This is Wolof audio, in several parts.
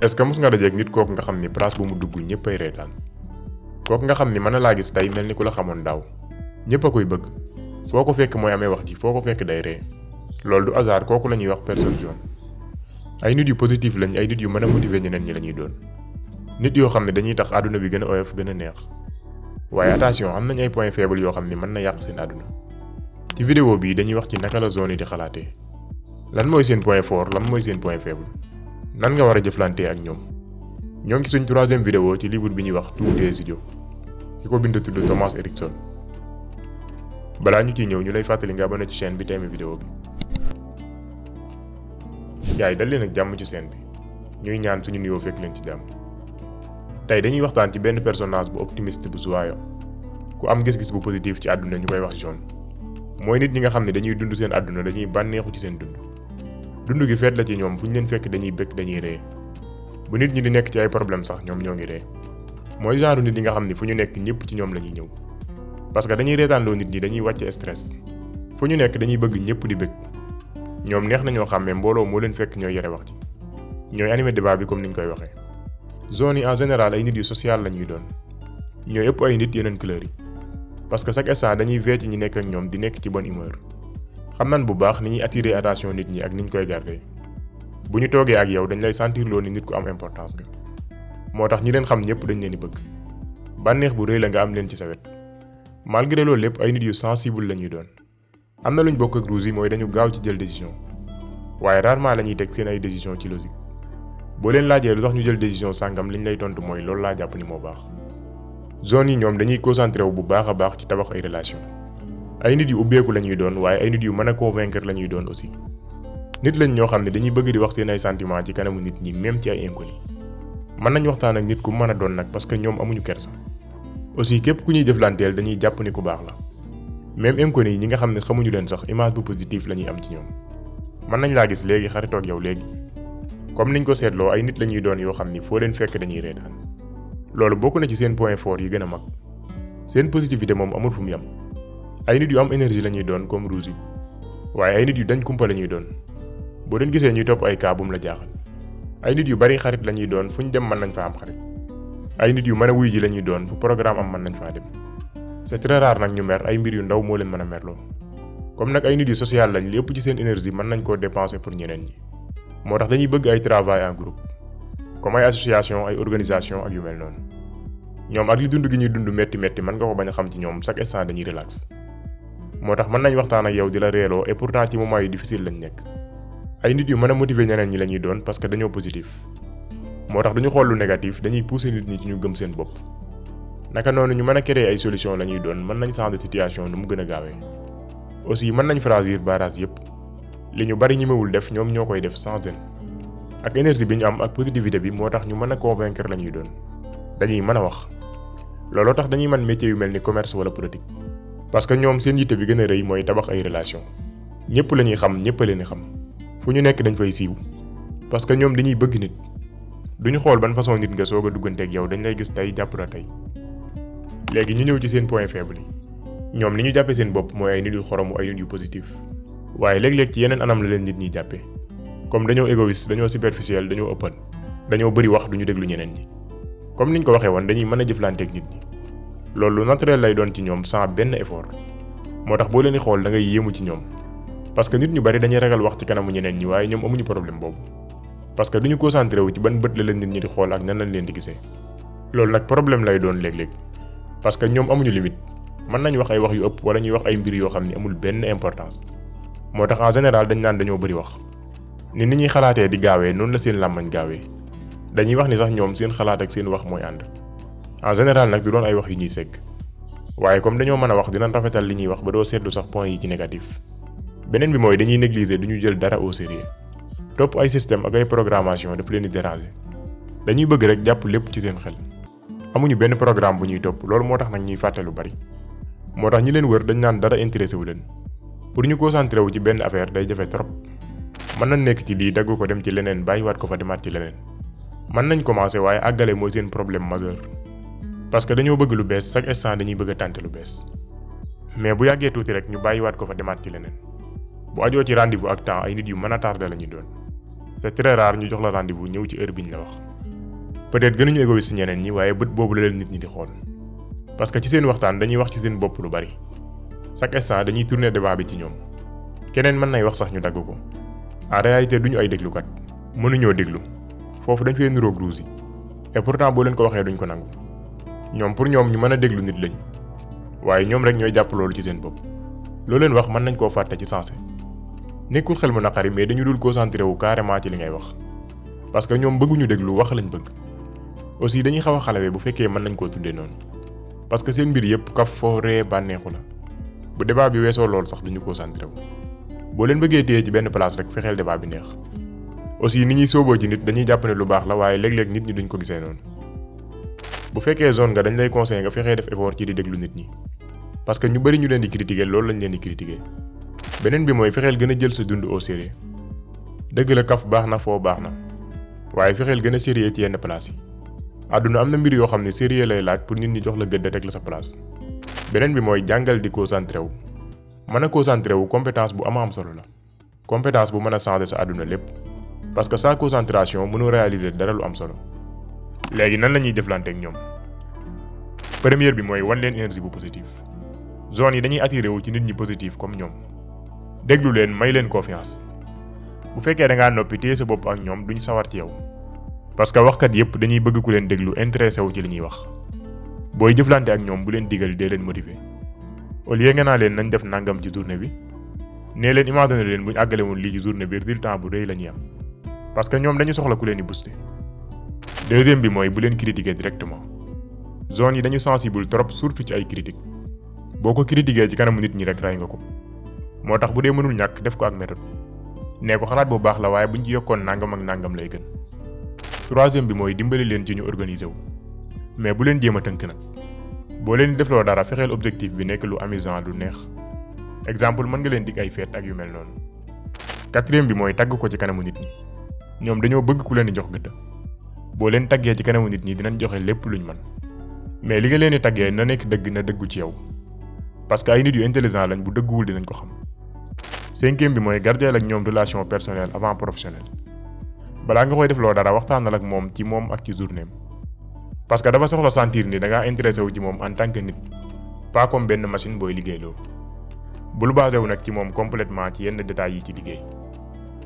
est-ce que mos nga dajeeg nit kooku nga xam ni place bu mu dugg ñëpp ay reetaan kooku nga xam ni mën na laa gis tey mel ni ku la xamoon daaw ñëpp a koy bëgg foo ko fekk mooy amee wax ji foo ko fekk day ree loolu du hasard kooku la ñuy wax personne jaune. ay nit yu positif lañ, ay nit yu mën a motiver ñeneen ñi la ñuy doon nit yoo xam ne dañuy tax àdduna bi gën a oyof gën a neex waaye attention am nañ ay points faibles yoo xam ni mën na yàq seen àdduna. ci vidéo bi dañuy wax ci naka la zone yi di xalaatee lan mooy seen point fort lan mooy seen point faible nan nga war a jëflantee ak ñoom. ñoo ngi ci suñ 3e vidéo ci livre bi ñuy wax tous des idiots ki ko bind tudd Thomas Erikson. balaa ñu ciy ñëw ñu lay fàttali nga abonné ci chaîne bi teeme vidéo bi. jaay dal leen ak jàmm ci chaîne bi ñuy ñaan suñu nuyoo fekk leen ci jàmm. tey dañuy waxtaan ci benn personnage bu optimiste bu joyeux ku am gis-gis bu positif ci àdduna ñu koy wax jaune. mooy nit ñi nga xam ne dañuy dund seen àdduna dañuy bànneexu ci seen dund gi feet la ci ñoom fu ñu leen fekk dañuy bëgg dañuy ree bu nit ñi di nekk ci ay problème sax ñoom ñoo ngi ree mooy genre nit yi nga xam ni fu ñu nekk ñëpp ci ñoom la ñuy ñëw parce que dañuy reetaanloo nit ñi dañuy wàcce stress fu ñu nekk dañuy bëgg ñëpp di bëgg ñoom neex nañoo xàmmee mbooloo moo leen fekk ñooy yore wax ci ñooy animé débat bi comme niñ koy waxee. zone yi en général ay nit yu social la ñuy doon ñooy ëpp ay nit yeneen couleur yi parce que chaque instant dañuy veillé ci ñi nekk ak ñoom di nekk ci bonne humeur xam nañ bu baax ni ñuy attirer attention nit ñi ak ni ñu koy garder bu ñu toogee ak yow dañ lay sentir loo ni nit ku am importance ga moo tax ñi leen xam ñëpp dañ leen di bëgg bànneex bu rëy la nga am leen ci sa wet. malgré loolu lépp ay nit yu sensible la ñuy doon am na luñ bokk ak rouge yi mooy dañu gaaw ci jël décision waaye rarement la ñuy teg seen ay décision ci logique boo leen laajee lu tax ñu jël décision sàngam liñ lay tontu mooy loolu laa jàpp ni moo baax. zone yi ñoom dañuy concentré wu bu baax a baax ci tabax ay relation ay nit yu ubbeeku la ñuy doon waaye ay nit yu mën a convaincre la ñuy doon aussi. nit lañ ñoo xam ne dañuy bëgg di wax seen ay sentiments ci kanamu nit ñi même ci ay inconnus mën nañ waxtaan ak nit ku mën a doon nag parce que ñoom amuñu kersa. aussi képp ku ñuy jëflanteel dañuy jàpp ni ku baax la même inconnus yi ñi nga xam ne xamuñu leen sax image bu positif la ñuy am ci ñoom mën nañ laa gis léegi xaritoo ak yow léegi comme niñ ko seetloo ay nit la ñuy doon yoo xam ni foo leen fekk dañuy reetaan loolu bokk na ci seen point fort yi gën a mag seen positivité moom amul fu mu yam ay nit yu am énergie la ñuy doon comme rouge yi waaye ay nit yu dañ kumpa la ñuy doon boo leen gisee ñuy topp ay cas bu mu la jaaxal ay nit yu bari xarit la ñuy doon fu ñu dem mën nañ fa am xarit ay nit yu mën a wuy ji la ñuy doon fu programme am mën nañ faa dem c'est très rare nag ñu mer ay mbir yu ndaw moo leen mën a merloo comme nag ay nit yu social lañ lépp ci seen énergie mën nañ koo dépenser pour ñeneen ñi moo tax dañuy bëgg ay travail en groupe comme ay association ay organisation ak yu mel noonu ñoom ak li dund gi ñuy dund metti mën nga ko bañ a xam ci ñoom chaque instant dañuy relax moo tax mën nañ waxtaan ak yow di la reeloo et pourtant ci moment yu difficile lañ nekk ay nit yu mën a motiver ñeneen ñi la ñuy doon parce que dañoo positif moo tax duñu xool lu négatif dañuy pousser nit ñi ci ñu gëm seen bopp naka noonu ñu mën a créer ay solution la ñuy doon mën nañ changer situation nu mu gën a gaawee aussi mën nañ franchir barrage yépp li ñu bari ñemewul def ñoom ñoo koy def sans gêne ak énergie bi ñu am ak positivité bi moo tax ñu mën a convaincre la ñuy doon dañuy mën a wax looloo tax dañuy mën métier yu mel ni commerce wala politique parce que ñoom seen yitte bi gën a rëy mooy tabax ay relation ñëpp la ñuy xam ñëpp a leen di xam fu ñu nekk dañ fay siiw parce que ñoom dañuy bëgg nit duñu xool ban façon nit nga soog a dugganteeg yow dañ lay gis tey jàpp la tey. léegi ñu ñëw ci seen point faible yi ñoom li ñu jàppee seen bopp mooy ay nit yu xoromu ay nit yu positif waaye léeg-léeg ci yeneen anam la leen nit ñi jàppee comme dañoo égoïste dañoo superficiel dañoo open dañoo bëri wax duñu déglu ñeneen ñi comme niñ ko waxee woon dañuy mën a jëflanteeg nit ñi loolu naturel lay doon ci ñoom sans benn effort moo tax boo leen di xool da ngay yéemu ci ñoom parce que nit ñu bari dañuy ragal wax ci kanamu ñeneen ñi waaye ñoom amuñu problème boobu parce que duñu concentré wu ci ban bët la leen nit ñi di xool ak nan lañ leen di gisee loolu nag problème lay doon léeg-léeg parce que ñoom amuñu limite mën nañ wax ay wax yu ëpp wala ñuy wax ay mbir yoo xam ni amul benn importance moo tax en général dañ naan dañoo bëri wax ni nit ñuy xalaatee di gaawee noonu la seen làmmañ gaawee dañuy wax ni sax ñoom seen xalaat ak seen wax mooy ànd en général nag du doon ay wax yu ñuy segg waaye comme dañoo mën a wax dinañ rafetal li ñuy wax ba doo seetlu sax point yi ci négatif beneen bi mooy dañuy négliger duñu jël dara au sérieux topp ay système ak ay programmation daf leen di déranger dañuy bëgg rek jàpp lépp ci seen xel amuñu benn programme bu ñuy topp loolu moo tax nag ñuy fàtte lu bari moo tax ñi leen wër dañ naan dara intéressé wu leen pour ñu concentré wu ci benn affaire day jafe trop mën nañ nekk ci lii dagg ko dem ci leneen bàyyiwaat ko fa demaat ci leneen mën nañ commencé waaye àggale mooy seen problème majeur parce que dañoo bëgg lu bees chaque instant dañuy bëgg a tenter lu bees mais bu yàggee tuuti rek ñu bàyyiwaat ko fa demaat ci leneen bu ajoo ci rendez-vous ak temps ay nit yu mën a tardé la ñuy doon c'est très rare ñu jox la rendez-vous ñëw ci heure bi ñu la wax peut-être gënuñu égoïste ñeneen ñi waaye bët boobu la leen nit ñi di xool parce que ci seen waxtaan dañuy wax ci seen bopp lu bari chaque instant dañuy tourner débat bi ci ñoom keneen mën nay wax sax ñu dagg ko en réalité duñu ay déglukat mënuñoo déglu foofu dañ fee niroog ruus yi et pourtant boo leen ko waxee duñ ko nangu ñoom pour ñoom ñu mën a déglu nit lañu waaye ñoom rek ñooy jàpp loolu ci seen bopp loo leen wax mën nañ koo fàtte ci sensé nekkul xel mu naqari mais dañu dul concentré wu carrément ci li ngay wax parce que ñoom bëgguñu déglu wax lañ bëgg aussi dañuy xaw a xalawee bu fekkee mën nañ koo tuddee noonu parce que seen mbir yépp kaf foo ree bànneexu la bu débat bi weesoo loolu sax duñu concentré wu boo leen bëggee téye ci benn place rek fexeel débat bi neex aussi ni ñuy sooboo ci nit dañuy jàpp ne lu baax la waaye léeg-léeg nit ñi duñ ko gisee noonu bu fekkee zone nga dañ lay conseiller nga fexee def effort ci di déglu nit ñi parce que ñu bari ñu leen di critiquer loolu lañ leen di critiquer beneen bi mooy fexeel gën a jël sa dund au sérieux dëgg la kaf baax na foo baax na waaye fexeel gën a sérieux ci yenn place yi àdduna am na mbir yoo xam ne sérieux lay laaj pour nit ñi jox la gëdd teg la sa place beneen bi mooy jàngal di concentré wu mën a concentré wu compétence bu am solo la compétence bu mën a changer sa àdduna lépp parce que sans concentration mënoo réaliser dara lu am solo léegi nan la ñuy jëflante ak ñoom première bi mooy wan leen énergie bu positif zone yi dañuy attiré wu ci nit ñi positif comme ñoom déglu leen may leen confiance bu fekkee da ngaa noppi téye sa bopp ak ñoom duñ sawar ci yow parce que waxkat yépp dañuy bëgg ku leen déglu intéressé wu ci li ñuy wax booy jëflante ak ñoom bu leen digal dee leen motiver au lieu nga naa leen nañ def nangam ci journée bi nee leen imaginer leen buñ àggale woon lii ci journée bi résultat bu rëy la ñuy am parce que ñoom dañu soxla ku leen di booster. deuxième bi mooy bu leen critiquer directement zone yi dañu sensible trop surtout ci ay critique boo ko critiquer ci kanamu nit ñi rek ray nga ko moo tax bu dee mënul ñàkk def ko ak méthode nee ko xalaat bu baax la waaye buñ ci yokkoon nangam ak nangam lay gën. troisième bi mooy dimbali leen ci ñu organiser wu mais bu leen jéem a tënk nag boo leen di defloo dara fexeel objectif bi nekk lu amusant lu neex exemple mën nga leen dig ay fête ak yu mel noonu. quatrième bi mooy tagg ko ci kanamu nit ñi ñoom dañoo bëgg ku leen di jox gëdd boo leen taggee ci kanamu nit ñi dinañ joxe lépp luñ mën mais li nga leen di taggee na nekk dëgg na dëggu ci yow parce que ay nit yu intelligent lañ bu dëgguwul dinañ ko xam. cinquième bi mooy gardeel ak ñoom relation personnelle avant professionnelle balaa nga koy defloo dara waxtaanal ak moom ci moom ak ci journée parce que dafa soxla sentir ni da ngaa intéressé wu ci moom en tant que nit pas comme benn machine booy liggéeyloo bul basé wu nag ci moom complètement ci yenn détails yi ci liggéey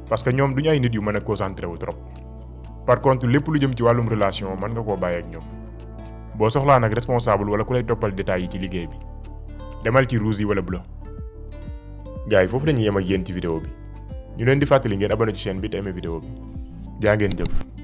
parce que ñoom duñu ay nit yu mën a concentré wu trop par contre lépp lu jëm ci wàllum relation mën nga koo bàyyi ak ñoom boo soxlaa nag responsable wala ku lay toppal détails yi ci liggéey bi demal ci rouge yi wala bleu. gars yi foofu dañuy yem ak yéen ci vidéo bi ñu leen di fàttali ngeen abonné ci chaîne bi te aimé vidéo bi jaa ngeen jëf.